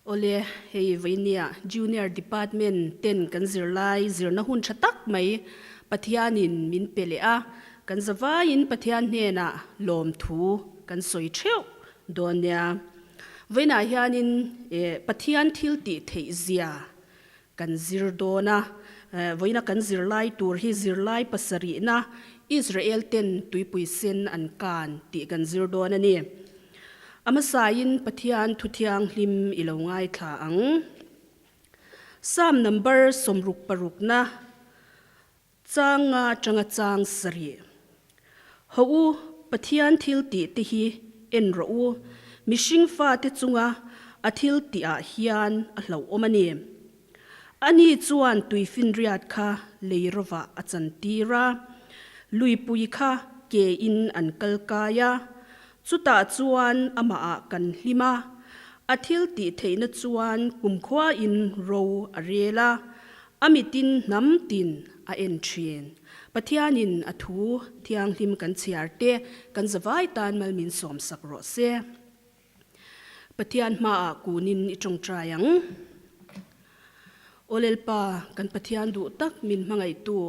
Awle, hei vawinia Junior Department ten kan zirlai zirna hun tha tak mai Pathianin min pe leh a, kan zavaiin Pathian hnenah lawmthu kan sawi theuh dawn nia. Vawiinah hianin Pathian thil tih theih zia kan zir dawn a, vawiina kan zirlai tur hi zirlai pasarihna Israel ten tuipui sen an kan tih kan zir dawn a ni. A hmasain Pathian thu thianghlim i lo ngaithla ang. Psalm number 60 parukna chang nga atanga chang sarih. Haw u, Pathian thil tih te hi en rawh u, mihring fate chunga a thil tihah hian a hlauhawm a ni. Ani chuan tuifinriat kha lei rawvah a chantir a, luipui kha ke in an kal kai a, chutah chuan amahah kan hlim a, a thil tih theihna chuan kumkhuain ro a rel a, A mitin hnam tin a en thin. Pathianin a thu thianghlim kan chhiar te kan zavai tan mal min sawmsak rawh se. Pathian hmaah kunin i tawngtai ang. Aw Lalpa, kan Pathian duh tak min hmangaihtu,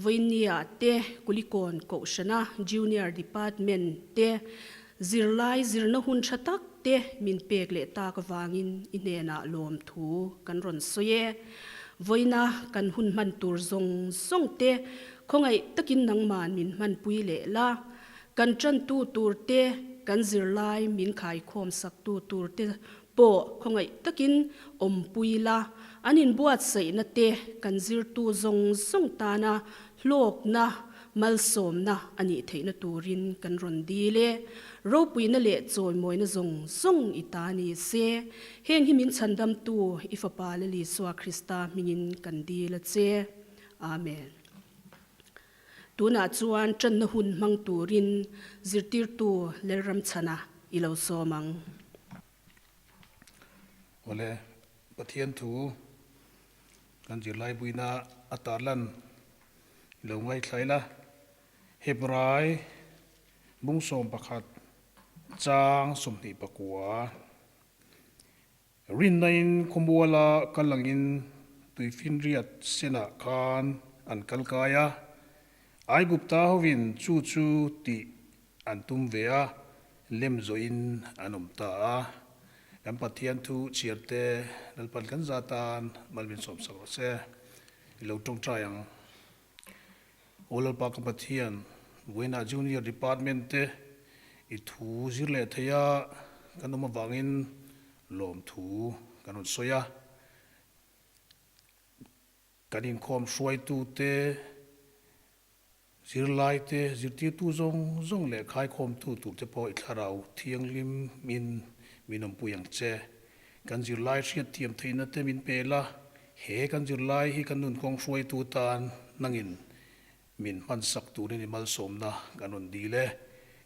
Vawinia te Kulikawn Kohhrana Junior Department te zirlai zirna hun tha tak te min pek leh tak avangin i hnenah lawmthu kan rawn sawi e. Vawiina kan hun hman tur zawng zawng te khawngaih takin nangman min hmanpui leh la, kan tantu tur te, kan zirlai min khaikhawm saktu tur te pawh khawngaih takin awmpui la, an inbuatsaihna te kan zirtu zawng zawng tana hlawkna Malsawmna a nih theihna turin kan rawn dil e. Ropuina leh chawimawina zawng zawng i ta ni se. Heng hi min chhandamtu i Fapa Lal Isua Krista hmingin kan dil a che. Amen. Tunah chuan tanna hun hmang turin zirtirtu Lalramchhana i lo sawm ang. Awle, Pathian thu kan zirlai buina a tarlan i lo ngaithla ila, Hebrai bung 11 chang 29, Rinnain khawmuala kal angin tuifinriat senah khan an kal kai a, Aigupta hovin chu chu tih An tum ve a, lem zawhin an awm ta a. Kan Pathian thu chhiar te Lalpan kan za tan mal min sawmsak rawh se. I lo tawngtai ang. Aw Lalpa ka Pathian, vawiinah Junior Department te i thu zir leh thei a kan awm avangin lawmthu kan rawn sawi a. Kan inkhawm hruaitute Zirlaite, zirtirtu zawng zawng leh khaikhawmtu turte pawh i thlarau thianghlim min min awmpui ang che. Kan zirlai hriatthiam theihna te min pe la, he kan zirlai hi kan nunkawng hruaitu tan nangin min hmansak turin i malsawmna kan rawn dil e.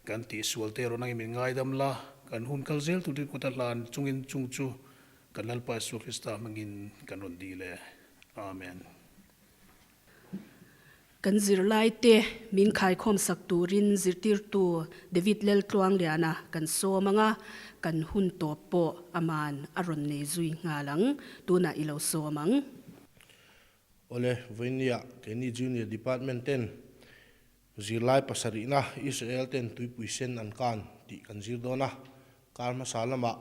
Kan tihsual te erawh nangin min ngaidam la, kan hun kal zel turin kut a hlan chungin chung chu kan Lalpa Isua Krista hmangin kan rawn dil e. Amen. Kan zirlaite min khaikhawm sak turin zirtirtu David Leltluangliana kan sawm ang a, kan hun tawp pawh aman a rawn nei zui nghal ang. Tunah i lo sawm ang. Awle, vawinia keini Junior Department ten zirlai pasarihna Israel ten tuipui sen an kan tih kan zir dawn a. Kar hmasa lamah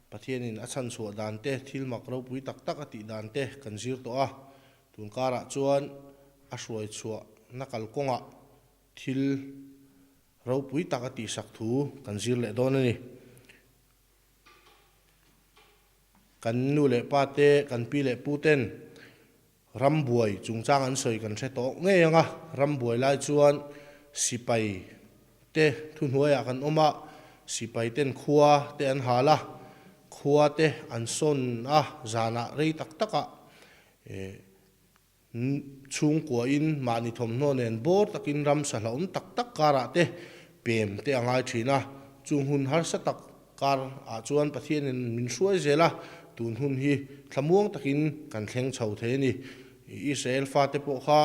Pathianin a chhanchhuah dan te, thil mak ropui tak tak a tih dan te kan zir tawh a. Tun karah chuan a hruai chhuahna kalkawngah thil ropui tak a tihsak thu kan zir leh dawn a ni. Kan nu leh pa te, kan pi leh pu ten rambuai chungchang an sawi kan hre tawh ngei ang a, rambuai lai chuan sipai te thuhnuaiah kan awm a, sipai ten khua te an hal a, khua te an sawn a, zanah rei tak takah Chhungkuain mahni thawmhnaw nen bawr takin ramsa hlauhawm tak tak karah te pem te a ngai thin a. Chung hun harsa tak kar ah chuan Pathianin min hruai zel a, tun hun hi thlamuang takin kan thleng chho thei a ni. Israel fate pawh kha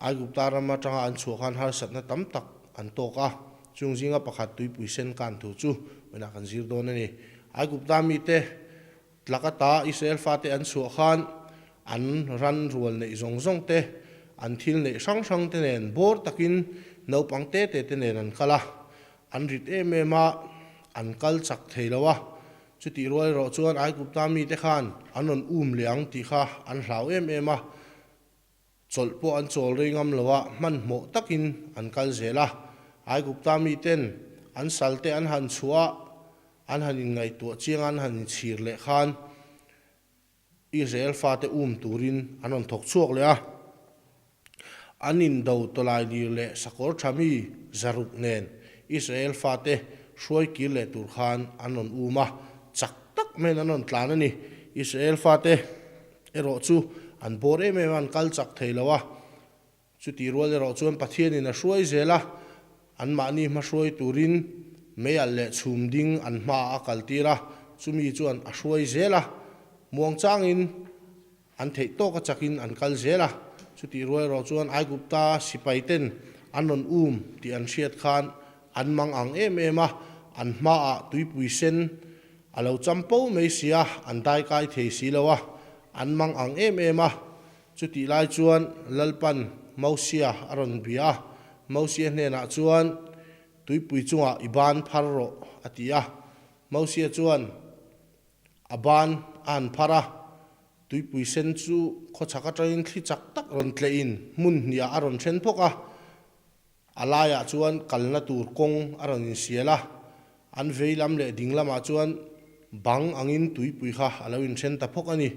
Aigupta ram atanga an chhuah khan harsatna tam tak an tawk a, chung zinga pakhat tuipui sen kan thu chu vawiinah kan zir dawn a ni. Aigupta mite. Tlakata Israel fate an chhuah khan an ran rual neih zawng zawng te, an thil neih hrang hrang te nen bawr takin naupang te te te nen an kal a, an rit em em a, an kal chak thei lo a. Chutih rual erawh chuan Aigupta mite khan an rawn um leh ang tih kha an hlau em em a. Chawlh pawh an chawl rei ngam lo a, hmanhmawh takin an kal zel a. Aigupta miten an salte an han chhuah a, an han inngaihtuah chiang a, an han inchhir leh khan Israel fate um turin an rawn thawk chhuak leh a. An indo tawlailir leh sakawr tha mi zaruk nen Israel fate hruai kir leh tur khan an rawn um a, chak tak maiin an rawn tlan a ni. Israel fate erawh chu an bawr em em a, an kal chak thei lo a. Chutih rual erawh chuan Pathianin a hruai zel a, anmahni hmahruai turin meialh leh chhum ding an hmaah a kaltir a, chumi chuan a hruai zel a, muangchangin an theih tawk a chakin an kal zel a. Chutih rual erawh chuan Aigupta sipaiten an rawn um tih an hriat khan an mang ang em em a, an hmaah tuipui sen A lo champo mai si a, an daikai thei si lo a, an mang ang em em a. Chutih lai chuan Lalpan Mosia a rawn bia a, Mosia hnenah chuan, Tuipui chungah i ban phar rawh, a ti a. Mosia chuan a ban a han phar a, tuipui sen chu khawchhak atangin thli chak tak rawn tlehin hmun hniah a rawn then phawk a. A laiah chuan kalna tur kawng a rawn insial a, an vei lam leh ding lamah chuan bang angin tuipui kha a lo inthen ta phawk a ni.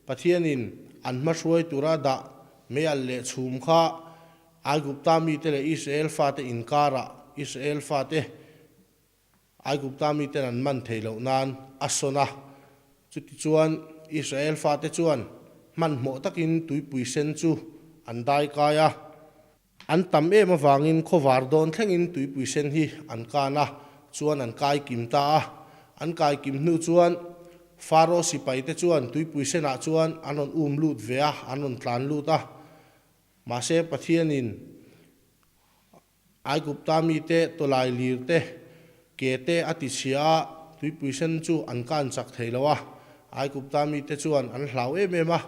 Pathianin an hmahruai tura dah meialh leh chhum kha Aigupta mite leh Israel fate inkarah Israel fate Aigupta miten an man thei loh nan a sawn a. Chutichuan, Israel fate chuan hmanhmawh takin tuipui sen chu an daikai a. An tam em avangin khawvar dawn thlengin tuipui sen hi an kan a, chuan an kai kim ta a. An kai kim hnu chuan Faro sipaite chuan tuipui senah chuan an rawn um lut ve a, an rawn tlan lut a. Mahse Pathianin Aigupta mite tawlai lir te, ke te a ti chhia a, tuipui sen chu an kan chak thei lo a. Aigupta mite chuan an hlau em em a,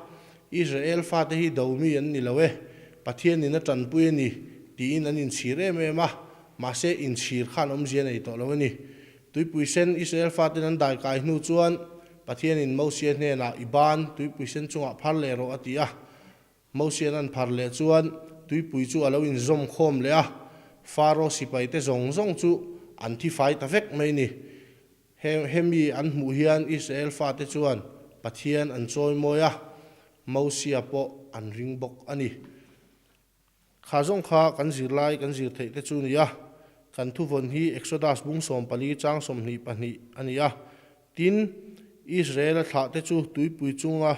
Israel fate hi do mi an ni lo e, Pathianin a tanpui a ni, tiin an inchhir em em a, mahse inchhir khan awmzia nei tawh lo a ni. Tuipui sen Israel faten an daikai hnu chuan Pathianin Mosia hnenah i ban tuipui sen chungah phar leh rawh a ti a. Mosian an phar leh chuan tuipui chu a lo inzawm khawm leh a, Faro sipaite zawng zawng chu an thi fai ta vek mai ni. He hemi an hmuh hian Israel fate chuan Pathian an chawimawi a, Mosia pawh an ring bawk a ni. Kha zawng kha kan zirlai kan zir theih te chu ni a, kan thuvawn hi Exodus bung 14 chang 22 a ni a. Tin, Israel-a thlahte chu tuipui chunga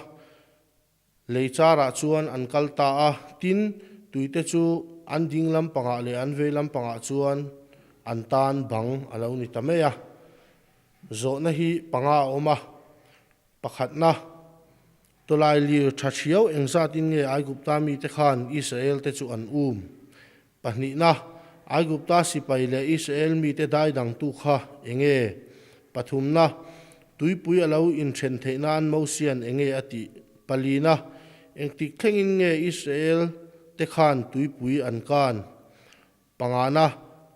Lei charah chuan an kal ta a, tin, tuite chu an ding lampangah leh an vei lampangah chuan an tan bang a lo ni ta mai a. Zawhna hi panga a awm a, pakhatna, Tawlai lir tha thiau engzatin nge Aigupta mite khan Israel-te chu an um? Pahnihna, Aigupta sipai leh Israel mite dai dangtu kha enge? Pathumna, tuipui a lo inthen theih nan Mosia'n enge a tih? Palina, engtik thlengin nge Israel te khan tuipui an kan? Pangana,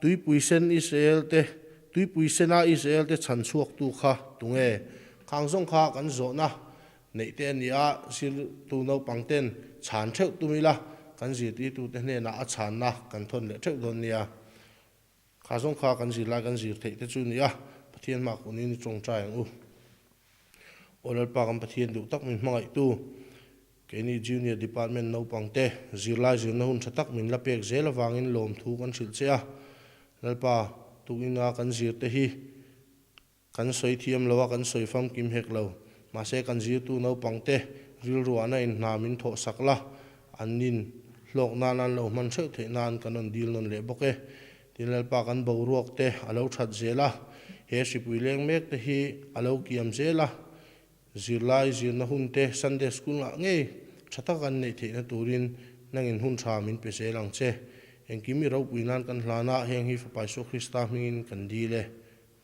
tuipui sen Israel te tuipui sena Israel te chhan chhuaktu kha tunge? Khang zawng kha kan zawhna Neih te a ni a, zirtu naupang ten chhan theuh tum ila, kan zirtirtute hnenah a chhanna kan thawn leh theuh dawn nia. Kha zawng kha kan zirlai kan zir theih te chu ni a, Pathian hma kunin i tawngtai ang u. Aw Lalpa kan Pathian duh tak min hmangaihtu, keini Junior Department naupang te zirlai zirna hun tha tak min la pek zel avangin lawmthu kan hrilh che a. Lalpa, tukinga kan zir te hi Kan sawi thiam lo a, kan sawi famkim hek lo. Mahse kan zirtu naupangte rilruahna in hna min thawh sak la, an nin hlawk nan an lo hman theuh theih nan kan rawn dil nawn leh bawk e. Tin Lalpa kan boruak te a lo that zel a, he hripui leng mek te hi a lo kiam zel a, zirlai zirna hun te Sunday School ngah ngei tha taka kan neih theihna turin nangin hun tha min pe zel ang che. Engkim i ropui nan kan hlan a, heng hi Fapa Isua Krista hmingin kan dil e.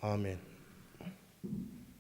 Amen.